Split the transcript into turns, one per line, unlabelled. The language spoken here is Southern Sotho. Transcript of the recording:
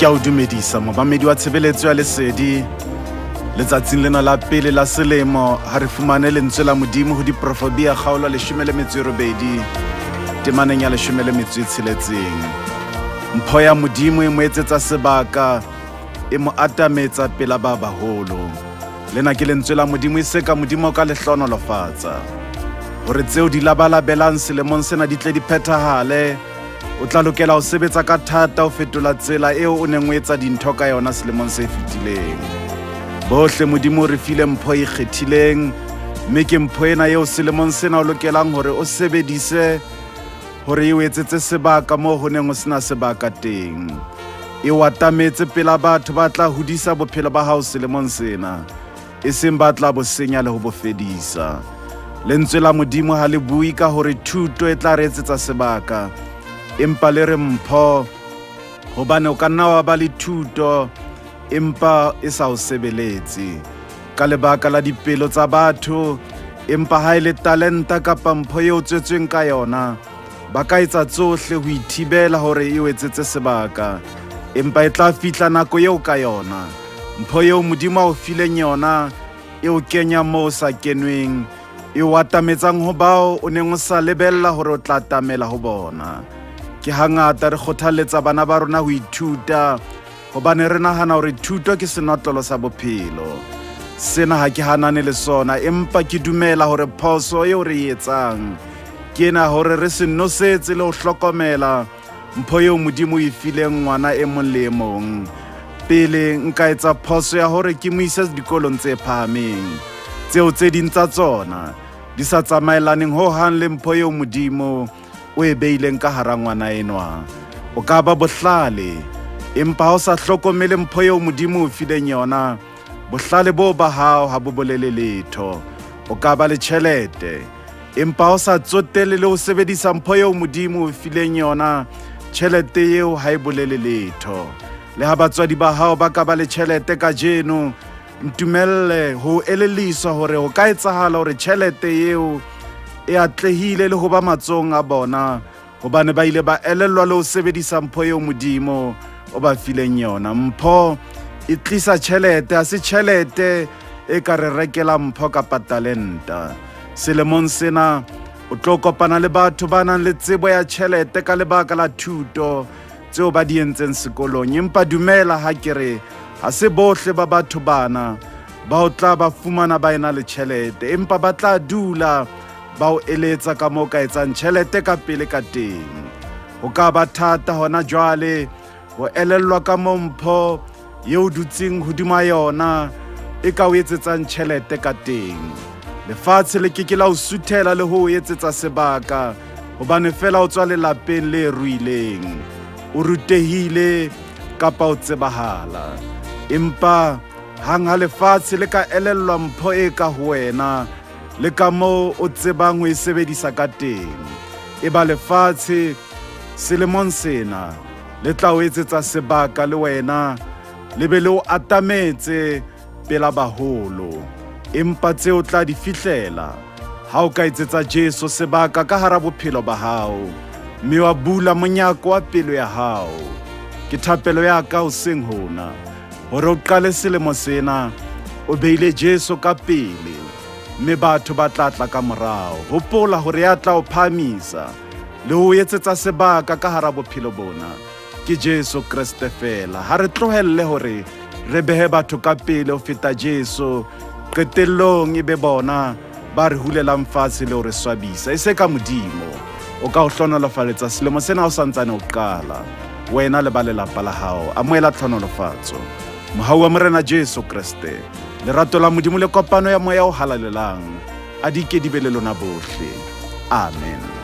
Ke a o dumedisa momamedi wa tshebeletso ya Lesedi letsatsing lena la pele la selemo ha re fumane lentswe la Modimo ho Diprofobia kgaolo 18 temaneng ya 16. Mpho ya Modimo e mo etsetsa sebaka, e mo atametsa pela ba baholo. Lena ke lentswe la Modimo, e se ka Modimo ka le hlohonolofatsa. Hore tseo di labalabelang selemong sena di tle di phethahale, o tla lokela ho sebetsa ka thata ho fetola tsela eo o neng o etsa dintho ka yona selemong se fetileng. Bohle Modimo o re file mpho e ikgethileng, mme ke mpho ena eo selemong sena o lokelang hore o sebedise hore e o etsetse sebaka moo ho neng ho sena sebaka teng. E o atametse pela batho ba tla hodisa bophelo ba hao selemong sena, e seng ba tla bo senya le ho bo fedisa. Lentswe la Modimo ha le bue ka hore thuto e tla re etsetsa sebaka, empa le re mpho, hobane o ka nna wa ba le thuto empa e sa o sebeletse ka lebaka la dipelo tsa batho. Empa ha e le talenta kapa mpho eo tswetsweng ka yona, ba ka etsa tsohle ho ithibela hore e o etsetse sebaka, empa e tla fihla nako eo ka yona mpho eo Modimo a o fileng yona e o kenya moo o sa kenweng, e o atametsang ho bao o neng o sa lebella hore o tla atamela ho bona. Ke hangata re kgothalletsa bana ba rona ho ithuta, hobane re nahana hore thuto ke senotlolo sa bophelo. Sena ha ke hanane le sona, empa ke dumela hore phoso eo re e etsang ke ena, hore re se nosetse le ho hlokomela mpho eo Modimo o e fileng ngwana e mong le e mong. Pele nka etsa phoso ya hore ke mo ise dikolong tse phahameng, tseo tse ding tsa tsona di sa tsamaelaneng ho hang le mpho eo Modimo o e beileng ka hara ngwana enwa. O ka ba bohlale, empa ha o sa hlokomele mpho eo Modimo o fileng yona, bohlale bo ba hao ha bo bolele letho. O ka ba le tjhelete, empa ha o sa tsotelle le ho sebedisa mpho eo Modimo o fileng yona, tjhelete eo ha e bolele letho. Le ha batswadi ba hao ba ka ba le tjhelete kajeno, ntumelle ho elelliswa hore ho ka etsahala hore tjhelete eo e atlehile le ho ba matsohong a bona, hobane ba ile ba elellwa le ho sebedisa mpho eo Modimo o ba fileng yona. Mpho e tlisa tjhelete, ha se tjhelete e ka re rekela mpho kapa talenta. Selemong sena o tlo kopana le batho ba nang le tsebo ya tjhelete ka lebaka la thuto tseo ba di entseng sekolong, empa dumela ha ke re ha se bohle ba batho bana ba o tla ba fumana ba ena le tjhelete, empa ba tla dula ba o eletsa ka moo ka etsang tjhelete ka pele ka teng. Ho ka ba thata hona jwale ho elellwa ka moo mpho eo dutseng hodima yona e ka o etsetsang tjhelete ka teng. Lefatshe le ke ke la o suthela le ho o etsetsa sebaka, hobane fela o tswa lelapeng le ruileng, o rutehile kapa o tsebahala. Empa hang ha lefatshe le ka elellwa mpho e ka ho wena le ka moo o tsebang ho e sebedisa ka teng, e ba lefatshe selemong sena le tla o etsetsa sebaka le wena, le be le o atametse pela baholo. Empa tseo tla di fihlela ha o ka etsetsa Jesu sebaka ka hara bophelo ba hao, mme wa bula monyako wa pelo ya hao. Ke thapelo ya ka hoseng hona hore o qale selemo sena o beile Jesu ka pele, mme batho ba tla tla ka morao. Hopola hore ya tla o phahamisa le ho etsetsa sebaka ka hara bophelo bona ke Jesu Kreste fela. Ha re tlohelle hore re behe batho ka pele ho feta Jesu, qetellong e be bona ba re hulelang fatshe le ho re swabisa. E se ka Modimo o ka o hlohonolofaletsa selemo sena o santsane o qala, wena le ba lelapa la hao. Amohela tlhohonolofatso. Mohau wa Morena Jesu Kreste, lerato la Modimo le kopano ya Moya o Halalelang a di ke di be le lona bohle. Amen.